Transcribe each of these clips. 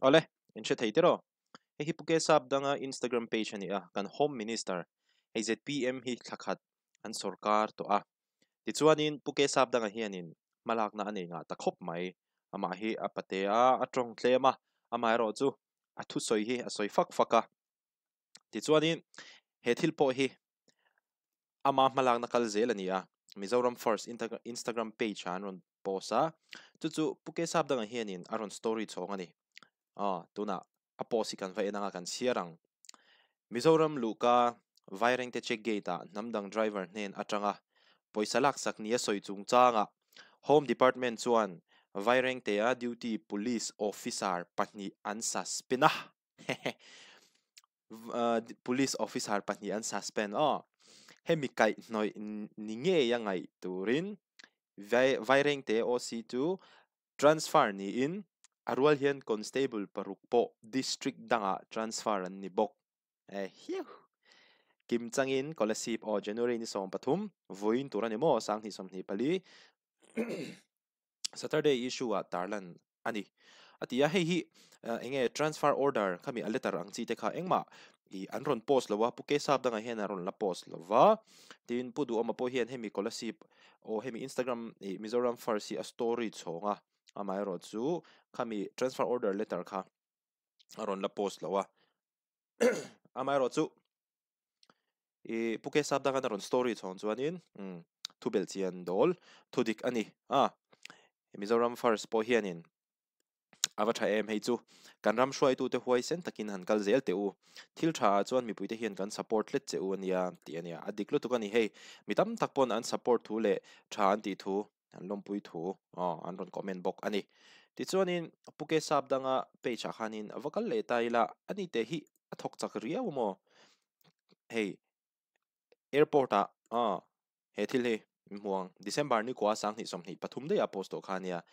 Awle, in hre thei tiraw? Hei hi Pu Kesap danga Instagram page a ni a, kan Home Minister, hei zpm hi thla khat an sawrkar tawh a. Tichuanin Pu Kesap danga hianin hmalakna a nei ngah ta khawp mai. Amah hi a pate a, a tawng tlem a, amaherawhchu a thusawi hi a sawi fak fak a. Tichuanin he thil pawh hi ama hmalakna kal zel a ni a, Mizoram First Instagram page ah an rawn post a, chu chu Pu Kesap dangah hianin a rawn story chhawng a ni. Aw, tunah a post hi kan va en anga kan chhiar ang. Mizoram luhka Vairengte check gate ah hnam dang driver hnen atanga pawisa laksak nia sawi chungchangah Home Department chuan Vairengte-a duty police officer pahnih an suspend a. Police officer pahnih an suspend aw. Hemi kaihhnawih ni ngei a ngaih turin Vairengte OC chu transfer niin a rual hian constable paruk pawh district dangah transfer an ni bawk. Ehiu! Kim changin Kolasib aw January ni 13 vawiin tur a ni maw 2024. Saturday issue ah tarlan a ni. A ti a, hei hi enge transfer order khami a letter ang chi te kha engmah ih an rawn post lo a, Pu Kesap dangah hian a rawn la post lo va, tin Pu Duhawma pawh hian hemi Kolasib aw hemi Instagram ih Mizoram First hi a story chhawng a, amaherawhchu khami transfer order letter kha a rawn la post lo a, amaherawhchu I Pu Kesap dangah a rawn story chhawng chuanin umm thu belh chian dawl thu dik a ni a, Mizoram first pawh hianin a va tha em hei chu kan ram hruaitute huaisen takin han kal zel teh u, thil tha ah chuan mipuite hian kan support hlet che u a nia tih a nia, a dik lutuk a ni hei mi tam tak pawn an support thu leh tha an tih thu an lawmpui thu aw an rawn comment bawk a ni. Tichuanin Pu Kesap danga page ah khanin a va kal leh ta ila a ni teh hi a thawk chak riau maw? Hei airport ah aw he thil hi min hmu ang December ni kua 2023 daih a post tawh kha ania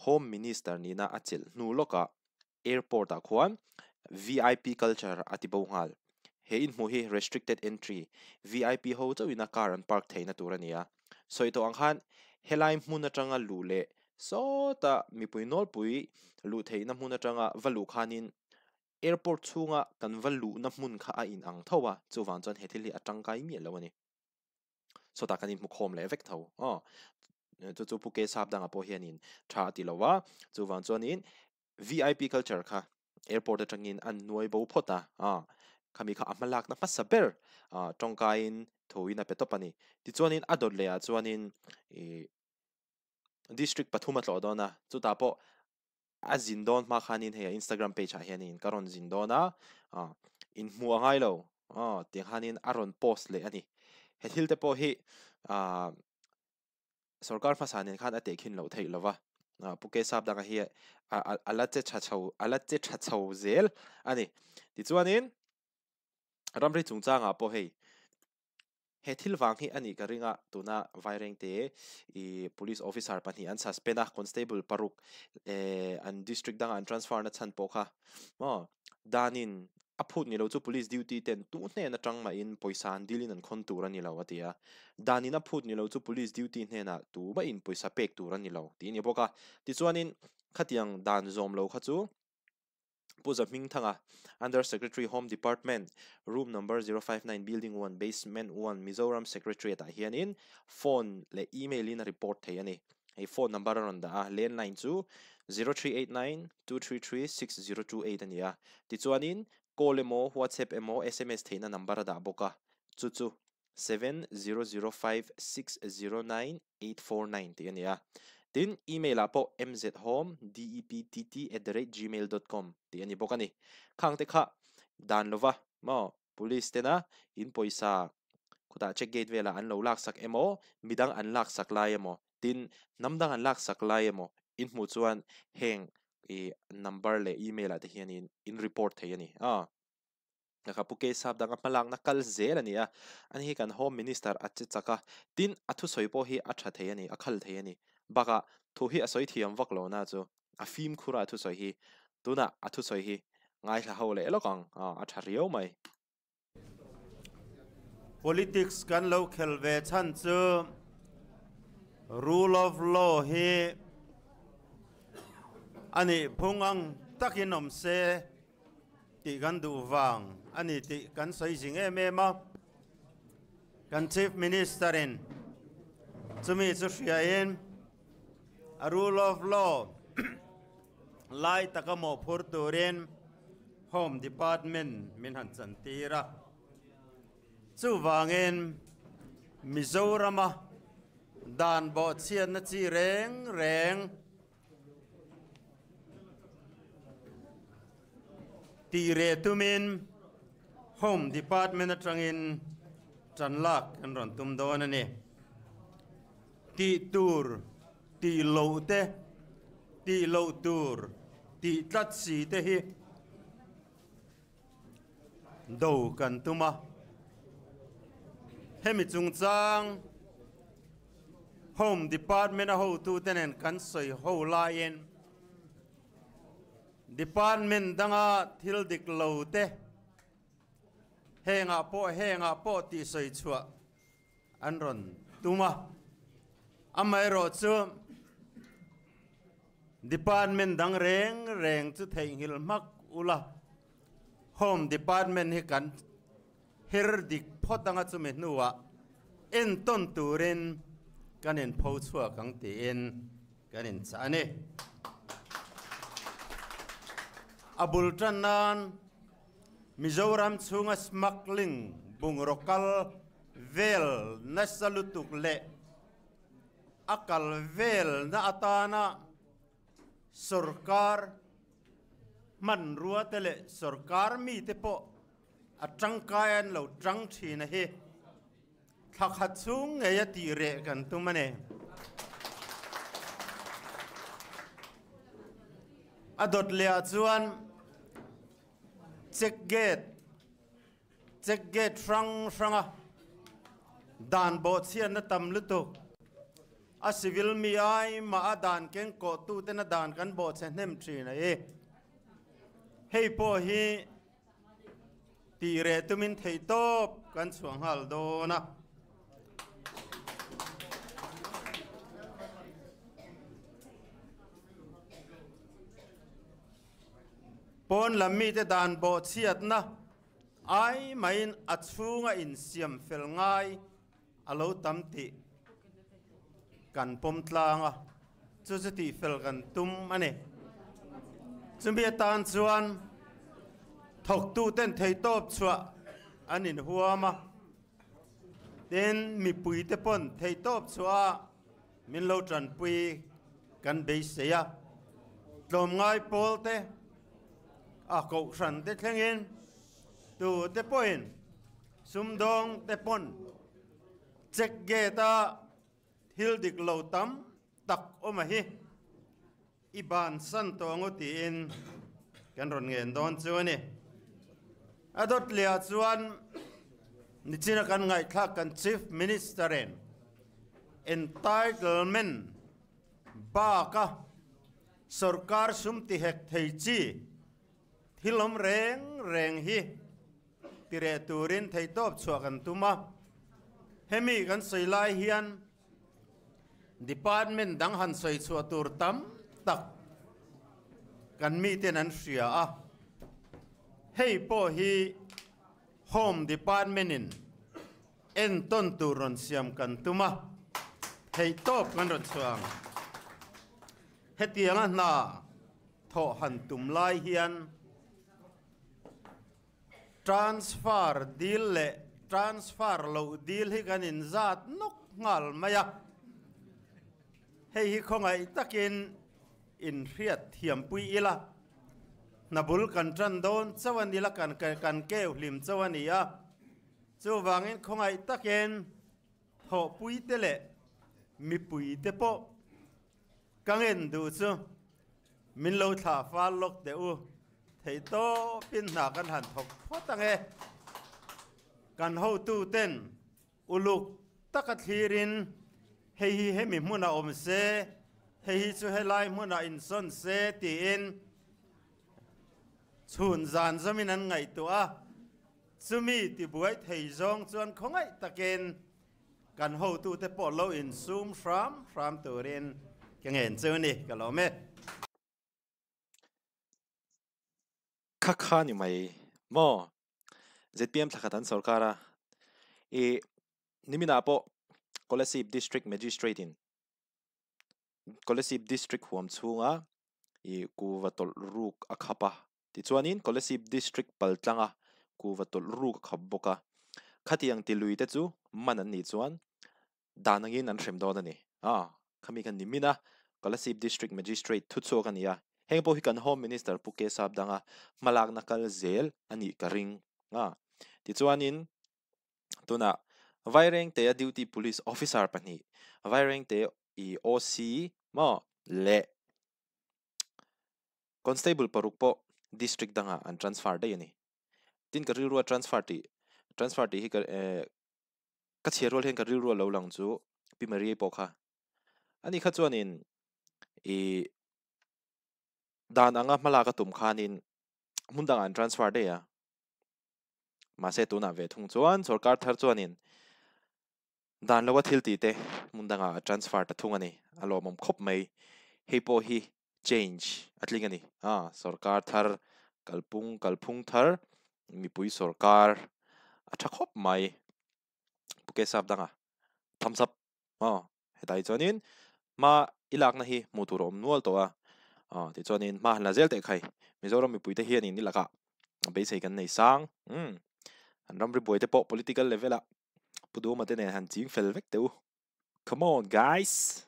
Home Minister nihna a chelh hnu lawkah Airport ah khuan vip culture a ti bo nghal. He inhmuh hi restricted entry, vip ho chauhin a car an park theihna tur a ni a. Sawi tawh ang khan helai hmun atanga luh leh sawta mipui nawlpui luh theihna hmun atanga va luh khanin airport chhunga kan va luhna hmun kha a inang tho a, chuvang chuan he thil hi a tangkai miah lo a ni. Sawtah kan inhmu khawm leh vek tho. Aw, chu chu Pu Kesap dangah pawh hianin tha a ti lo a, chuvang chuanin VIP culture kha airport atangin an nuai bo phawt a, ah khami kha a hma lakna hmasa ber ah tawngkaiin thuin a pe tawp a ni. Tichuanin a dawt leh ah chuanin ih district pathum a tlawh dawn a, chutah pawh a zin dawn hma khanin hei a Instagram page ah hianin ka rawn zin dawn a, ah inhmuh a ngai lo aw tiang khanin a rawn post leh a ni. He thil te pawh hi ah. Sorkar hmasa nen khan a tehkhin loh theih lova, Pu Kesap danga hi a la che tha chho a la che tha chho zel a ni. Tichuanin ramri chungchangah pawh hei he thil vang hi a nih ka ring a, tuna Vairengte ih police officer pahnih an suspend a, constable paruk eh an district dangah an transfer na chhan pawh kha maw danin A phut ni lo chu police duty ten tu hnen atang mahin pawisa an dilin an khawn tur a ni lo, a ti a. Danin a phut ni lo chu police duty hnenah tu mahin pawisa pek tur a ni lo, tih a ni bawk a. Tichuanin khatiang dan zawm lo kha chu Pu Zahmingthanga, Under Secretary Home Department, Room Number 059 Building 1 Basement 1 Mizoram Secretariat ah hianin phone leh email in a report thei a ni. Hei phone number a rawn dah a, landline chu 0389 233 6028 a ni a. Tichuanin call emaw, WhatsApp emaw, sms theihna number a dah bawk a, chu chu 7005609849 tih a ni a. Tin, email ah pawh mzhomedeptt@gmail.com tih a ni bawk a ni. Khangte kha dan lova maw Police tena in pawisa khutah check gate velah an lo laksak emaw, midang an laksak lai emaw, tin hnam dang an laksak lai emaw in hmuh chuan heng ih number leh email ah te hian in in report thei a ni. Aw. Lehkha Pu Keisap danga hmalakna kal zel a ni a, ani hi kan Home Minister a che chak a, tin a thusawi pawh hi a tha thei a ni, a khal thei a ni. Bakah thu hi a sawi thiam vak lo na chu a fimkhur a thusawi hi tunah a thusawi hi ngaithla ho leh lawk ang a tha riau mai. Politics kan lo khel ve chhan chu rule of law hi a nih phung ang. takin awm se tih kan duh vang a ni tih kan sawi zing em em a. Kan Chief Minister in chumi chu hriain a rule of law lai taka mawhphur turin Home Department min han chantir a. Chuvangin Mizorama dan bawhchhiatna chi reng reng Tih reh tumin Home Department atangin tan lak kan rawn tum dawn a ni. Tih tur tih loh te, tih loh tur tih tlat si te hi do kan tum a. Hemi chungchang Home Department a hotute nen kan sawi ho laiin Department danga thil dik lo te hengah pawh hengah pawh tih sawi chhuah an rawn tum a. Amaherawh chu Department dang reng reng chu theihnghilh hmak ula, Home Department hi kan her dik phawt anga chumi hnuah entawn turin kan inpho chhuak ang tiin kan inchah a ni. A bul tan nan Mizoram chhunga smuggling bungraw kal vel nasa lutuk leh a kal velna atana sorkar hmanrua te leh sorkar mite pawh A tangkai an lo tang thin a hi. Thla khat chhung ngei a tih reh kan tum a ni. A dawt leh ah chuan check gate, check gate hrang hrang a dan bawhchhiatna tam lutuk. A civil mi ai mah a dan keng kawh tu ten a dan kan bawhchhe hnem thin a hi. Hei pawh hi Tih reh tumin theihtawp kan chhuah nghal dawn a. Pawn lam mite dan bawhchhiatna ai maiin a chhunga insiam fel ngai a lo tam tih kan pawm tlang a, chu chu tihfel kan tum a ni. Chumi atan chuan thawktuten theihtawp chhuah an inhuam a, tin mipuite pawn theihtawp chhuah a min lo tanpui kan beisei a, tlawmngai pawlte a kohhran te thlengin tute pawhin Sumdawng te pawn check gate a thil dik lo tam tak awm a hi i bansan tawh angu tiin kan rawn ngen dawn chu a ni. A dawt leh ah chuan nichina kan ngaihthlak kan Chief Minister in entitlement bak a sorkar sum ti hek thei chi thil awm reng reng hi Tireh turin theihtawp chhuah kan tum a, hemi kan sawi lai hian department dang han sawi chhuah tur tam tak kan miten an hria a, hei pawh hi Home Department in entawn tur rawn siam kan tum a, theihtawp kan rawn chhuah ang. Hetianga hna thawh han tum lai hian Transfer dil leh transfer loh dil hi kan inzat nawk nghal mai a, hei hi khawngaih takin inhriat thiampui ila, hna bul kan tan dawn chauh a ni la, kan kan keu hlim chauh a ni a, chuvangin khawngaih takin thawhpuite leh mipuite pawh Ka ngen duh chu min lo thlah fal lawk teh u, theih tawpin hna kan han thawk phawt ang e. Kan hotu ten uluk taka thlirin hei hi hemi hmunah awm se, hei hi chu helai hmunah insawn se tiin chhun zan zawmin an ngaihtuah a, chumi tibuai thei zawng chuan khawngaih takin Kan hotute pawh lo insum hram hram turin ka ngen chu a ni, ka lawm e. Kha kha ni mai maw? ZPM thla khat an sorkar a, i niminah pawh Kolasib District Magistrate in Kolasib District huam chhunga i kuva tawlh ruk a khap a, tichuanin Kolasib District paltlanga kuva tawlh ruk a khap bawk a, khatiang tilui te chu man an nih chuan dan angin an hrem dawn a ni. A, khami khan nimin a, Kolasib District Magistrate thuchhuak a ni a, heng pawh hi kan Home Minister Pu K Sapdanga hmalakna kal zel a nih ka ring a. Tichuanin tunah Vairengtea Duty Police Officer pahnih, Vairengte i OC maw leh Constable paruk pawh District dangah an transfer daih a ni. Tin ka rilrua transfer tih transfer tih hi ka eh Ka chhiar rual hian ka rilru a lo lang chu Pi Maria pawh kha. Ani kha chuanin i dan anga hmalak a tum khanin hmun dangah an transfer daih a. Mahse tunah ve thung chuan sorkar thar chuanin dan loa thil tih te hmun dangah a transfer ta thung a ni. A lawmawm khawp mai. Hei pawh hi change a tling a ni. A sorkar thar kalpung kalphung thar mipui sorkar a tha khawp mai. Pu Kesap danga thumbs up aw hetai chuanin hma i lakna hi hmuh tur a awm nual tawh a aw tichuanin hma han la zel teh khai Mizoram mipuite hianin i lakah beisei kan nei sang umm an ramri buai te pawh political level ah Pu Duhawma te nen han ching fel vek teh u come on guys.